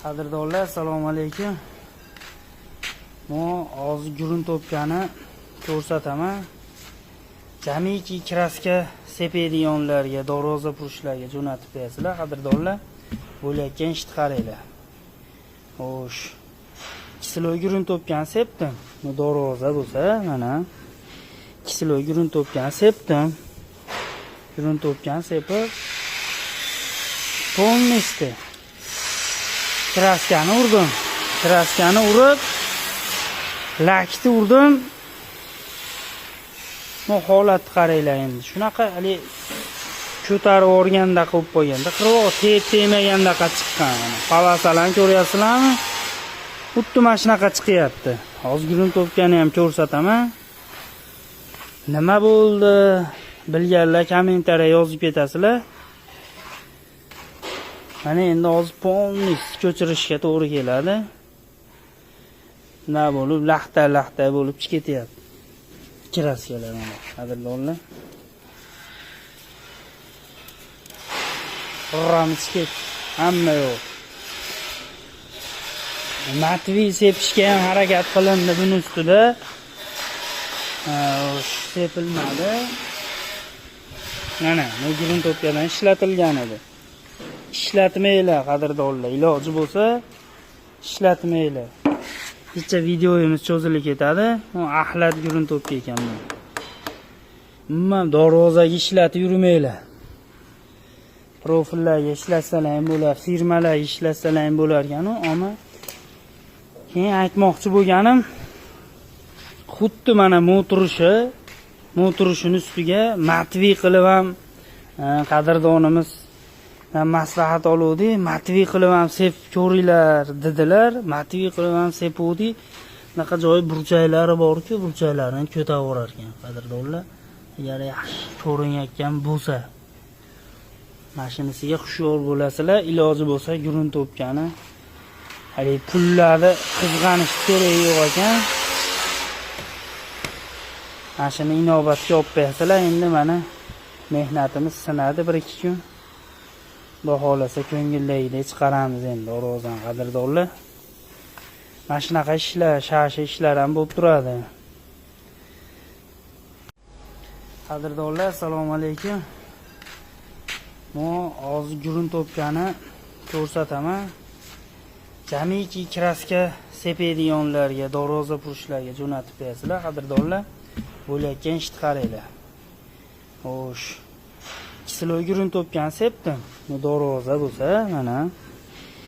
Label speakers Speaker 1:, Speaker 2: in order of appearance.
Speaker 1: Qadrdonlar, assalomu alaykum. Men hozir gruntopkani ko'rsataman. Jamiki kraska sepadiganlarga, darvoza purishlarga jo'natib qo'yasizlar, qadrdonlar. Bo'layotgan ishni qaranglar. Xo'sh. Kisloy gruntopkani sepdim. Bu darvoza bo'lsa, mana. Kisloy gruntopkani sepdim. Gruntopkani sepib полностью kraskani urdim. Kraskani urib, lakni urdim. Bu holatni qaranglar endi. Shunaqa hali ko'tarib yuborganda qilib qo'yganda, qirg'oq tep tegmagandaqa chiqqan mana. Полоса larni ko'ryapsizlarmi? Xuddi mana shunaqa chiqyapti. Hozir gruntopkani ham ko'rsataman. Nima bo'ldi? Bilganlar kommentariya yozib ketasizlar. Mana endi hozir полностью ko'chirishga to'g'ri keladi. Nima bo'lib, laxta-laxta bo'lib chiqib ketyapti. Kraskalar mana, qadrdonlar. Ramiz ketdi. Hamma yo'q. Matvi sepishga ham harakat qilindi buni ustida. Sepilmadi. Mana, bu gruntopkadan ishlatilgan edi. Ishlatmanglar, qadrdonlar. Iloji bo'lsa ishlatmanglar. Bitta videomiz cho'zilib ketadi. Bu axlat gruntopka ekan bu. Umuman darvozaga ishlatib yurmanglar. Profillarga ishlatsalar ham bo'lar, firmalarga ishlatsalar ham bo'lar ekan u, ammo keyin aytmoqchi bo'lganim, xuddi mana motorishini ustiga matvi qilib ham qadrdonimiz maslahat oluvdik, matvi qilib ham sepib ko'ringlar dedilar. Matvi qilib ham sepuvdik. Bunaqa joyi burchaklari bor-ku, burchaklarini ko'taverar ekan, qadrdonlar. Agar yaxshi ko'rinayotgan bo'lsa, mashinasiga hushyor bo'lasizlar. Iloji bo'lsa gruntopkani haligi pullarni qizg'anish keragi yo'q ekan. Mana shuni inobatga olib qo'yasizlar. Endi mana mehnatimiz sinadi bir ikki kun. Xudo xohlasa ko'ngildagidek chiqaramiz endi o'rozan, qadrdonlar. Mana shunaqa ishlar, shashi ishlar ham bo'lib turadi. Qadrdonlar, assalomu alaykum. Men hozir gruntopkani ko'rsataman. Jamiki kraska sepadiganlarga, darvoza purishlarga jo'natib qo'yasizlar, qadrdonlar. Bo'layotgan ishni qaranglar. Xo'sh. Kisloy gruntopkani sepdim. Bu darvoza bo'lsa, mana.